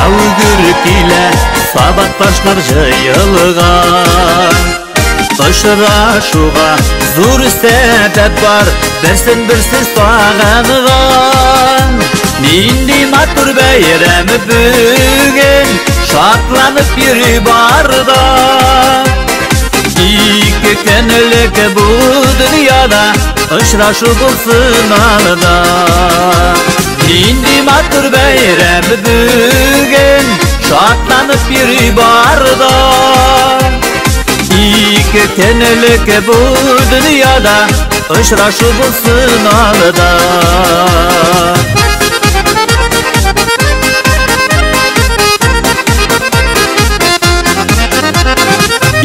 Шау-гөр килә, сабакташлар җыелган. Очрашуга зур сәбәп бар, берсен-берсе сагынган. Нинди матур бәйрәм бүген, шатланып йөри бар да. Ике көнлек бу дөньяда очрашу булсын алда. Нинди матур бәйрәм бүген, шатланып йөри бар да. Ике көнлек бу дөньяда очрашу булсын алда.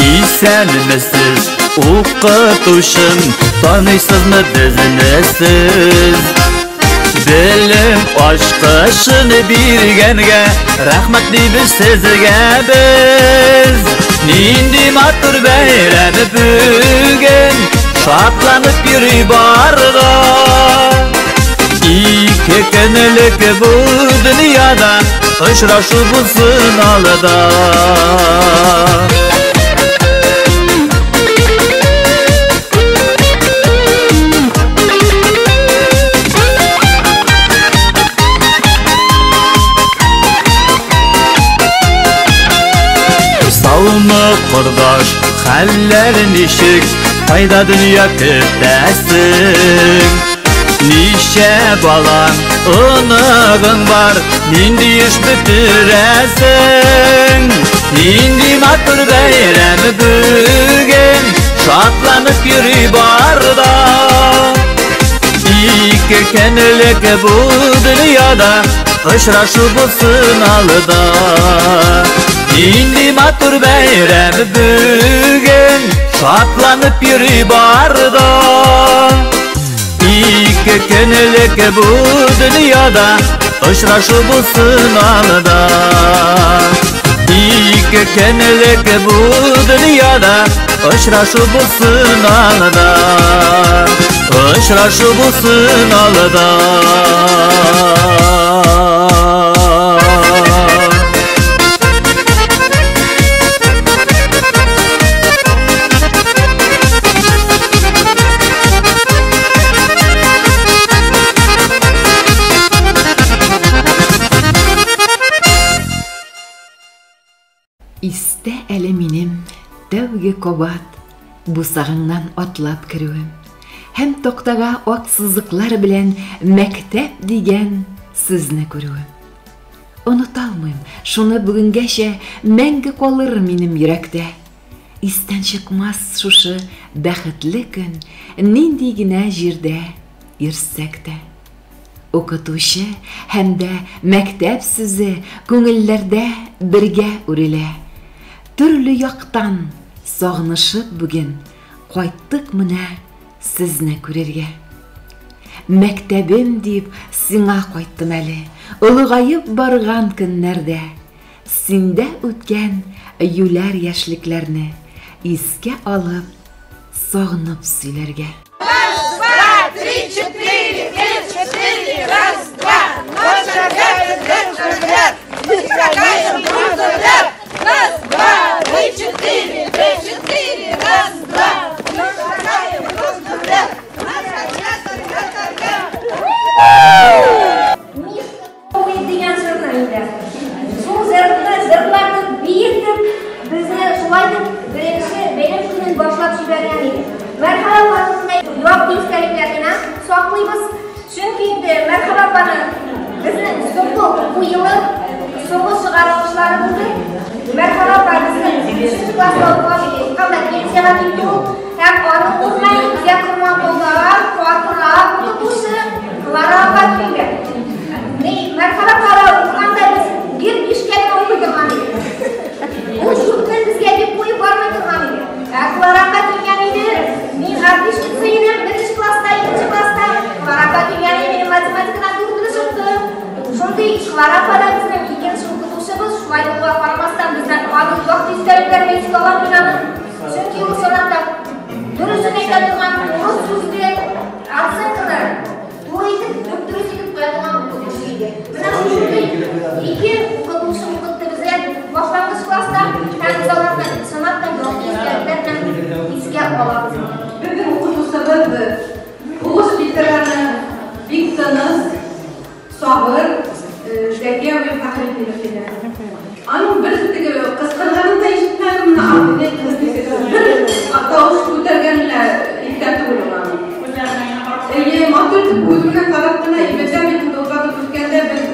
Исәнмесез, укытучым, таныйсызмы безне сез? Белем ачкычын биргәнгә рәхмәт дибез сезгә без. Нинди матур бәйрәм бүген, шатланып йөри бар да. Ике көнлек бу дөньяда очрашу булсын алда. Саумы, кордаш, хәлләр ничек, кайда дөнья көтәсең? Ничә балаң, оныгың бар, нинди эш бетерәсең? Нинди матур бәйрәм бүген, шатланып йөри бар да. Ике көнлек бу дөньяда очрашу булсын алда. Нинди матур бәйрәм бүген, шатланып йөри бар да. Ике көнлек бу дөньяда очрашу булсын алда. Ике көнлек бу дөньяда очрашу булсын алда. Очрашу булсын алда. Истә әле минем тәүге кабат бусагыңнан атлап керүем һәм тактага ак сызыклар белән мәктәп дигән сүзне күрүем. Оныта алмыйм, шуны бүгенгәчә мәңге калыр минем йөрәктә. Истән чыкмас шушы бәхетле көн, нинди генә җирдә йөрсәк тә. Укытучы һәм дә мәктәп сүзе күңелләрдә бергә үрелә. Төрле яктан сагынышып бүген кайттык менә сезне күрергә. Мәктәбем дип сиңа кайттым әле, олыгаеп барган көннәрдә. Синдә үткән юләр яшьлекләрне искә алып, сагынып сөйләргә. Раз, два, три, четыре, три, четыре, раз, два. Мы шагаем друг в мы шагаем друг в Раз, два, три, четыре, три, четыре, раз, два. Мы шагаем друг в Дигән җырны инде. Шул җырны җырлатып, биетеп, безне шулай итеп беренче бәйрәм көнен башлап җибәргән иде. Мәрхәбә апаны якты истәлекләр генә саклыйбыз. Чөнки инде Мәрхәбә апаны безнең соңгы уку елы, соңгы чыгарылышлары булды. Мәрхәбә апа безнең өченче класста укыганда пенсиягә китте ул. Һәм аның урынына безгә Корманколдагы катырак укытучы Клара апа килде. Мәрхәбә апа укыганда без гел бишкә генә укый торган идек. Ул дүртне безгә дип куеп бармый торган иде. Ә Клара апа килгән иде, мин отличница идем, беренче класста, икенче класста. Клара апа килгән иде, минем математикадан дүртле чыкты. Шундый Клара апа да безнең икенче укытучыбыз, шулай булуга карамастан бездән аның якты истәлекләрен искә алам мин аны. Чөнки ул чынлап та дөресен әйтә торган, урыс сүзле, оценканы туры итеп, дөп-дөрес итеп куя торган укытучы иде. Менә шушындый ике укытучы Тыныч, сабыр Зәки абый Фәхретдинов иде. Аның бер теге кычкырганын да ишетмәдем, менә бер тавыш күтәргәнен дә истә түгел ул аның. Әйе, матур итеп күзенә карап кына әйбәтләп итеп укытып үткәндә без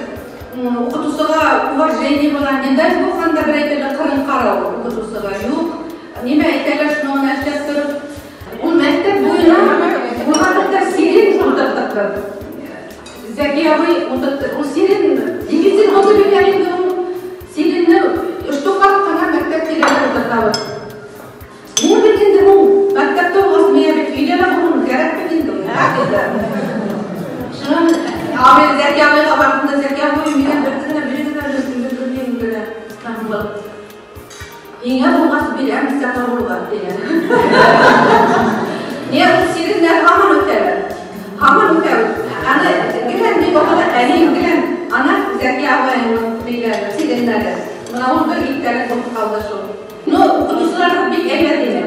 укытучыга уважение була, не дай бог анда бер әйтәләр кырын карау укытучыга юк. Нимә әйтәләр, шуны гына эшләп торып. Ул мәктәп буена ул вакытта сирень утырттык без. Зәки абый утыртты. Ул сирень дефицит булды микән инде ул сиреньне штуклап кына мәктәп тирәләп утыртабыз. Мин бит инде ул мәктәптә булгач, миңа бит өйдә дә булуым кирәк бит инде ул. Шуннан абый Зәки абыйга бардым да, Зәки абый миңа бер генә бирегез әле, белмим генә. Миңа булгач бирәм, сиңа булгач дигән. Не, ул сиреньнәр һаман үтәләр. Һаман үтәбез. Аны гелән бик вакытта әнием гелән ана Зәки абыйның ниләре, сиреньнәре. Менә ул бер истәлек булып калды шул. Ну, укытучылар бик әйбәт иде.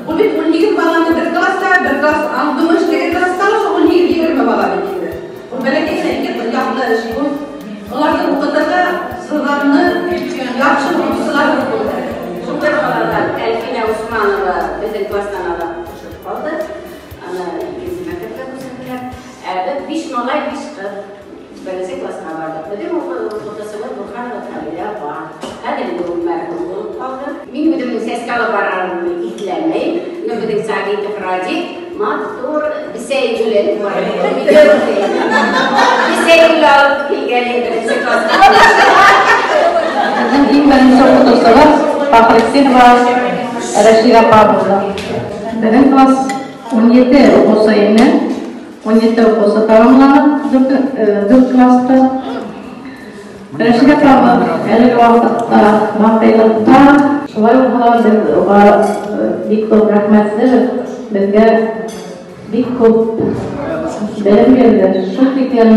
Ул бит 12 баланы бер класста, бер класс, аны думаешь, теге класста шул 12-20 бала бит инде. Ул бәләкәй генә ике яклы эш ул. Аларны укытырга сызларны яхшы укытучылар булды. Шул бер баладан Әлфинә Усманова безнең класстан ала төшеп калды. Аны икенче мәктәпкә күчерделәр. Ә без биш малай, биш кыз беренче класска бардык. Безнең укытучыбыз Бурханова Хәмидә апа. Хәзер инде ул мәрхүм булып калды. Мин үземнең сәскә алып барганымны исләмим. Но безнең Сагитов Радик матур бесәй гөлен бесәй гөле алып килгән беренче класска. Безнең иң беренче укытучыбыз Фәхретдинова Рәшидә апа булды. Безнең класс 17 укучы иде. 17 укучы тәмамлады дүрт класста. Рәшидә апа әлеге вакытта бакыйлыкта. Шулай ук без уга бик күп рәхмәтле, безгә бик күп белем бирде. Шул тиклем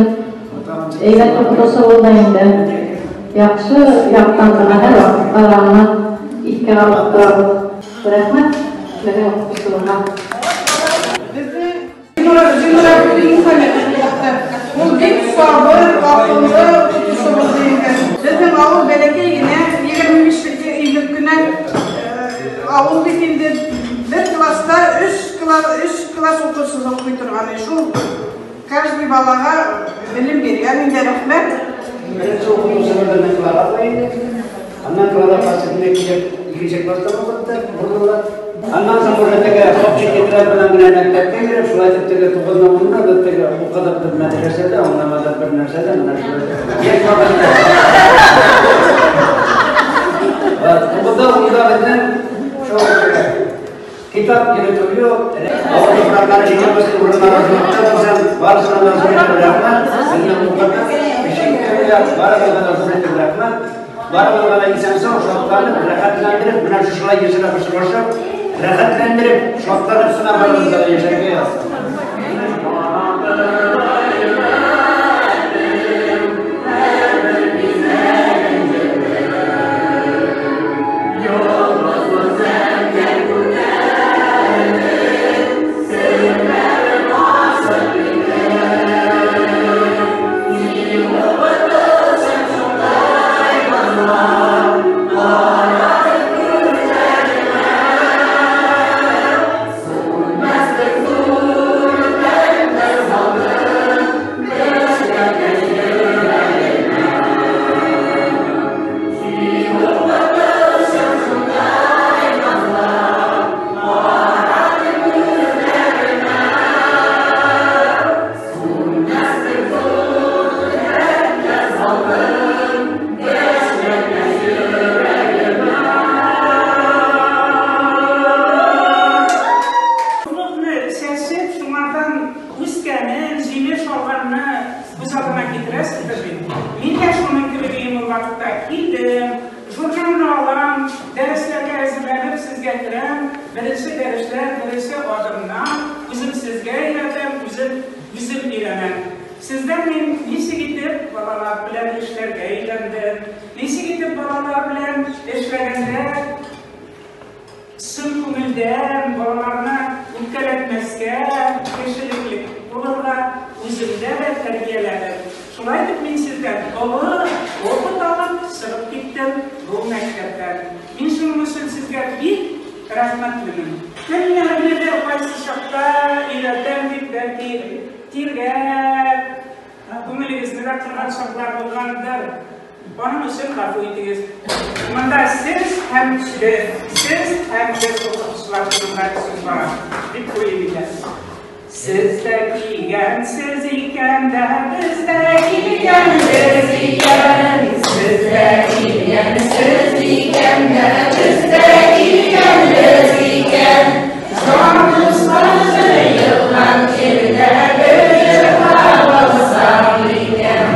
әйбәт укытучы булды инде. Яхшы яктан гына һәрвакытта аны искә алып торабыз. Рәхмәт безнең укытучыбызга. Ул бик сабыр, акыллы укытучы булды инде. Безнең авыл бәләкәй генә, 25 өйлек кенә авыл бит инде. Бер класста 3 класс укытучысы укый торган. Шул каждый балага белем биргән инде, рәхмәт. Беренче укытучыбыз безнең Клара апа иде. Аннан Клара апа сезне килеп икенче класста укытты, булдылар. Аннан соң уже теге общий тетрадь белән генә мәктәпкә йөреп, шулай итеп теге 9-ны 10-ны без теге укыдык без мәдрәсәдә, аңламадык бер нәрсә дә, менә шулай. Яшь вакытта. Тугызда унда безнең шул китап йөртү юк. Авыл туфраклары җыябыз, урыннарыбызны булсын, барысына да зур итеп рәхмәт. Безне укытып, барыбызга да зур итеп рәхмәт. Барыбызга да исән-сау, шатланып, рәхәтләндереп, менә шушылай ешрак очрашып, рәхәтләндереп, шатланып кына барыбызга да яшәргә язсын. Беренче дәресләр, беренче адымнар, үзем сезгә өйрәтәм, үзем өйрәнәм. Сездән мин ничек итеп балалар белән эшләргә өйрәндем, ничек итеп балалар белән эшләгәндә чын күңелдән балаларны үпкәләтмәскә, кешелекле булырга, үзем үземдә дә тәрбияләдем. Шулай итеп мин сездән олы опыт алып чыгып киттем бу мәктәптән. Мин шуның өчен сезгә бик рәхмәтлемен. Кемнәрнедер кайсы чакта өйрәтәм дип, бәлки тиргәп, күңелегезне дә кырган чаклар булгандыр. Аның өчен гафу итегез. Монда сез һәм без, сез һәм без укытучылар турында сүз бара, дип уйлыйм икән. Сез дә килгәнсез икән дә, без дә килгәнбез икән. Сез дә килгәнсез икән дә, без дә килгәнбез икән. Җан дуслар җыелган җирдә бер җырлап алсак икән.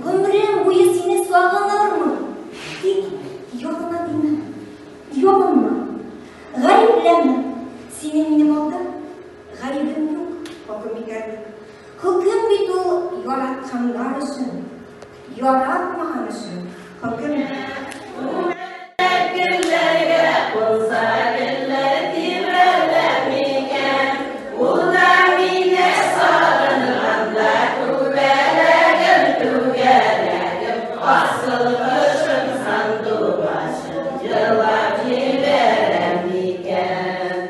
Гомерем буе сине сагынырмын. Тик ягына димә. Ягына. беләме, синең минем алда гаебем юк, хөкем итәрлек. Хөкем бит ул яратканнар өчен, яратмаган өчен хөкем. Гөлләргә кунса гөлләр тибрәлә микән? Ул да мине сагынганда күбәләгем, түгәрәгем, асыл кошым, сандугачым җырлап җибәрә микән?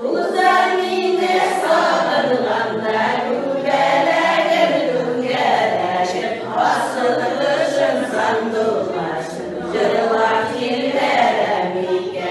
Ул да мине сагынганда күбәләгем, түгәрәгем, асыл кошым, сандугачым җырлап җибәрә микән?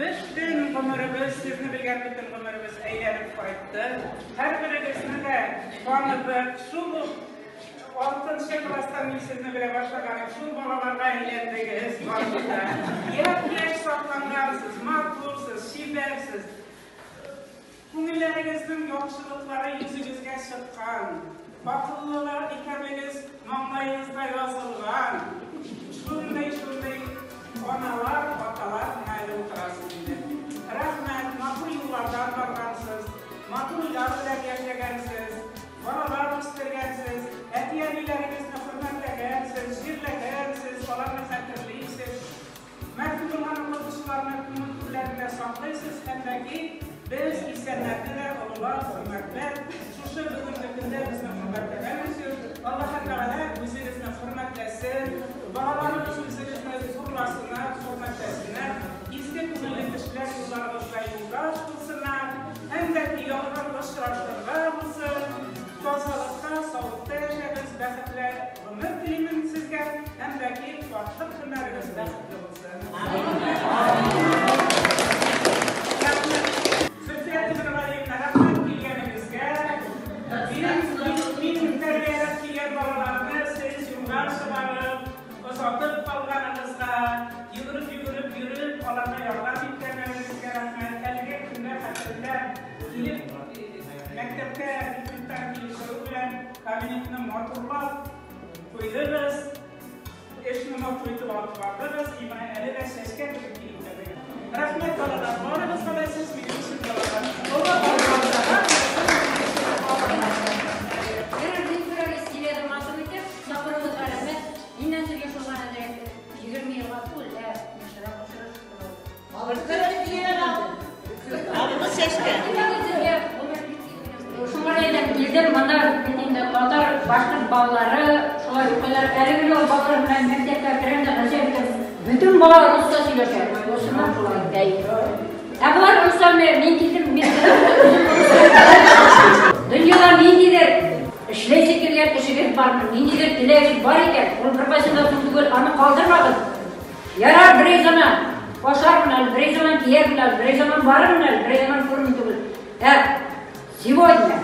Бөтен гомеребез, сезне белгән бөтен гомеребез әйләнеп кайтты. Һәрберегезне дә таныдык. Шул ук 6нчы класстан мин сезне белә башлаган, шул балаларга әйләндегез барыгыз да. Япь-яшь саклангансыз, матурсыз, чибәрсез. Күңелләрегезнең яхшылыклары йөзегезгә чыккан. Акыллылар икәнлегез маңгаегызда язылган. Шундый-шундый аналар, аталар менә әле утырасыз инде. Рәхмәт, матур юллардан баргансыз, матур уйлар белән яшәгәнсез, балалар үстергәнсез, әти-әниләрегезне хөрмәтләгәнсез, җирләгәнсез, аларны хәтерлисез. Мәрхүм булган укытучыларны күңел түрләрендә саклыйсыз һәм дә ки без исәннәрне дә олылап, хөрмәтләп, шушы бүгенге көндә безне хөрмәтләгән өчен Аллаһ Тәгалә үзегезне хөрмәтләсен, балаларыгыз үзегезне зурласыннар, хөрмәтләсеннәр, изге күңелле кешеләр юлларыгызга юлдаш булсыннар, һәм дә ки яңадан очрашырга булсын, тазалыкта, саулыкта яшәгез, бәхетле гомер телимен сезгә, һәм дә ки картлык көннәрегез бәхетле булсын. Рәхмәт. Зөлфия Тимергалиевна, рәхмәт килгәнегезгә. Минем тәрбияләп килгән балаларны сез юлдан чыгарып, озатып калганыгызга, йөгереп-йөгереп йөреп, аларга ярдәм иткәнегезгә рәхмәт. Әлеге көндә хәтердә килеп, мәктәпкә декреттан килеп керү белән кабинетны матурлап куйдыгыз. Эшне матур итеп алып бардыгыз. И менә әле дә чәчкә кебек килеп кердегез. Рәхмәт балалар, барыгызга да, сез минем өчен балалар. Олы балалар. Сөйләде матур итеп, сабырыгызга рәхмәт. Миннән сезгә шулган әле 20 елга түгел, ә яшьрәк очрашып. Шуңа әйләнеп килдем, монда бит инде татар, башкорт балалары шулай укыйлар. Әле генә ул балалар белән мәктәпкә керәм дә гаҗәп итеп, бөтен бала русча сөйләшә. Шуннан шулай әй. Ә болар русча мин килдем, мин дөньяда ниндидер эшләсе килгән кешегез бармы, ниндидер теләгегез бар икән, ул беркайчан да соң түгел, аны калдырмагыз. Ярар, берәй заман ашармын әле, берәй заман киярмен әле, берәй заман барырмын әле, берәй заман күрермен түгел. Ә сегодня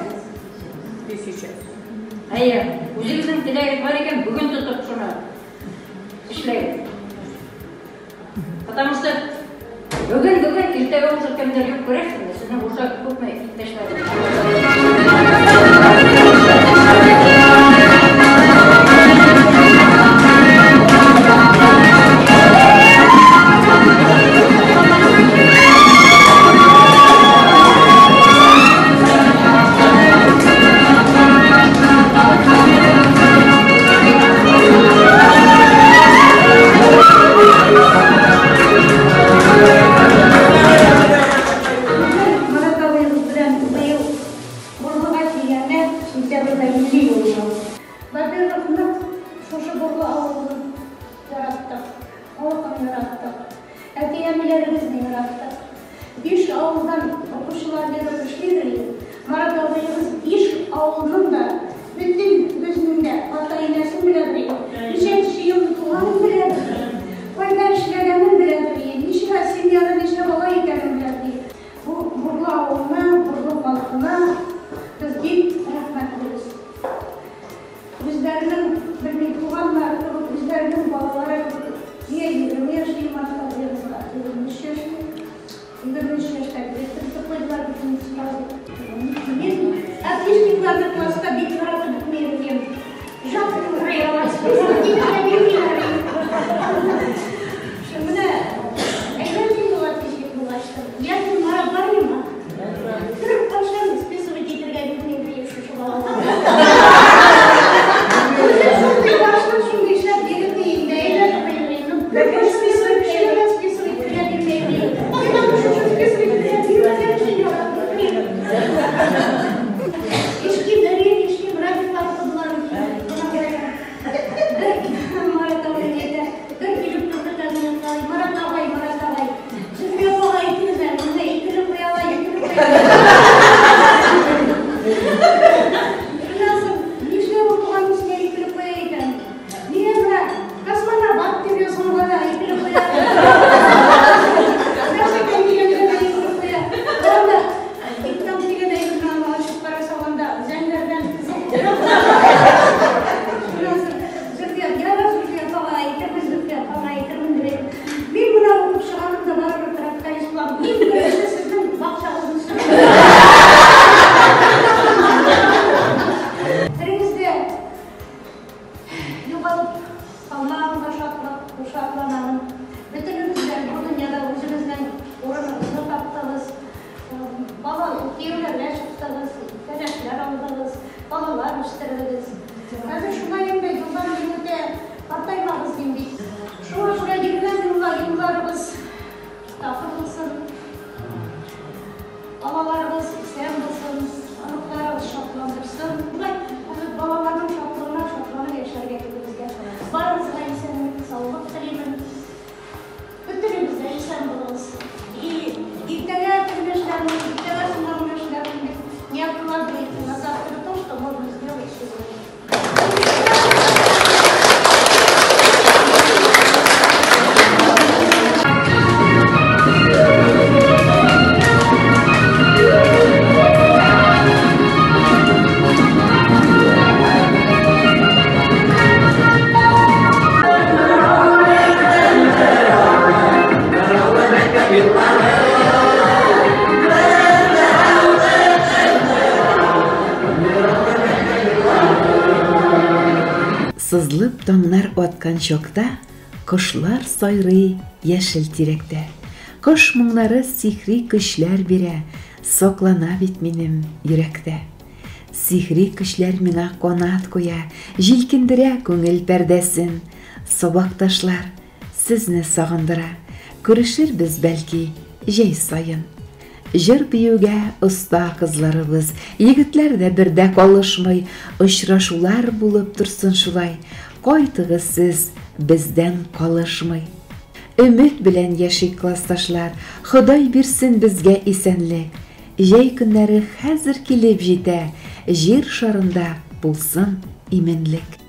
и сейчас. Әйе, үзегезнең теләгегез бар икән, бүген тотып шуны эшләгез. Потому что бүген, бүген, иртәгә уже кемдер юк күрәсезме, сезнең уже күпме иптәшләрегез. Марат абыегыз белән быел Әниләребезне яраттык. Биш авылдан укучылар йөреп эшлидер иде. Марат абыебыз биш авылның да, бөтен безнең дә ата-инәсен беләдер иде. Ничәнче елны туганын беләдер иде. Кайда эшләгәнен беләдер иде. Ничә семьяда ничә бала икәнен беләдер иде. Бу Бурлы авылына, Бурлы халкына без бик рәхмәтлебез. Үзләренең, белмим, туганнары кебек, үзләренең балалары кебек. Миңа 20 яшь ди, Марат абыебызга 23 яшь ди. 23 яшьтә директор итеп куйдылар бит инде сразу. Мин отличникларны класста бик яратып бетми идем. Жадный список итәргә бирмиләр. Менә әйбәт инде ул отличник булгач та. Яки Марат бармыймы? Беркайчан списывать итәргә бирмим диеп шушы балага. Үзе шундый башын шундый эшләп йөрми инде, әйбәт укый. Ну, беркайчан списывать кешеләргә списывать итәргә бирмим диеп. Мин шушы списывать итәргә бирмәгән өчен яратып бетмим. Эшки Дарья, эшки Радиклар кызлар. Бер Марат абый әйтә, бер килеп торды кабинетка, Марат агай, Марат агай, Зөлфия апага әйтегез әле, менә икеле куяла, икеле куяла. Шуннан соң, нишләп укыган өстенә икеле куя икән? Нигә менә космонавт дип язганга да икеле куя. Нәрсәкәй дигәнгә дә икеле куя. Анда диктант дигән әйберне аны ачып карасаң, анда зәңгәрдән кызыл. Шуннан соң, Зөлфия, ярар, Зөлфия апага әйтермен, Зөлфия апага әйтермен дип әйтте. Мин менә укып чыгарым да барыбер тракторист булам. Иң беренче сезнең бакчагызны сөрәм. Берегез дә югалып калмаганга шатлык, шатланамын. Бөтенебез дә бу дөньяда үзебезнең урыныбызны таптыгыз. Бала кияүләргә чыктыгыз, кәләшләр алдыгыз, балалар үстердегез. Хәзер шулай инде юлдан ел үтә, картаймагыз дим бит. Шуңа күрә йөргән юлла юлларыбыз такыр булсын. Балаларыбыз исән булсын, оныкларыбыз шатландырсын. Шулай балаларның шатлыгына шатланып яшәргә иде безгә. Барыгызга исәнлек, саулык телимен. Бөтенегез дә исән булыгыз. И иртәгә тегене эшләрмен, иртәгә соңгы эшләрмен дип не откладывайте на завтра то, что можно сделать сегодня. Сызлып таңнар аткан чакта, Кошлар сайрый яшел тирәктә. Кош моңнары сихри көчләр бирә, Саклана бит минем йөрәктә. Сихри көчләр миңа канат куя, Җилкендерә күңел пәрдәсен. Сабакташлар сезне сагындыра, Күрешербез, бәлки, җәй саен. Җыр-биюгә оста кызларыбыз, Егетләр дә бер дә калышмый, Очрашулар булып торсын шулай, Кайтыгыз сез бездән калышмый. Өмет белән яшик, классташлар, Ходай бирсен безгә исәнлек. Җәй көннәре хәзер килеп җитә, Җир шарында булсын иминлек.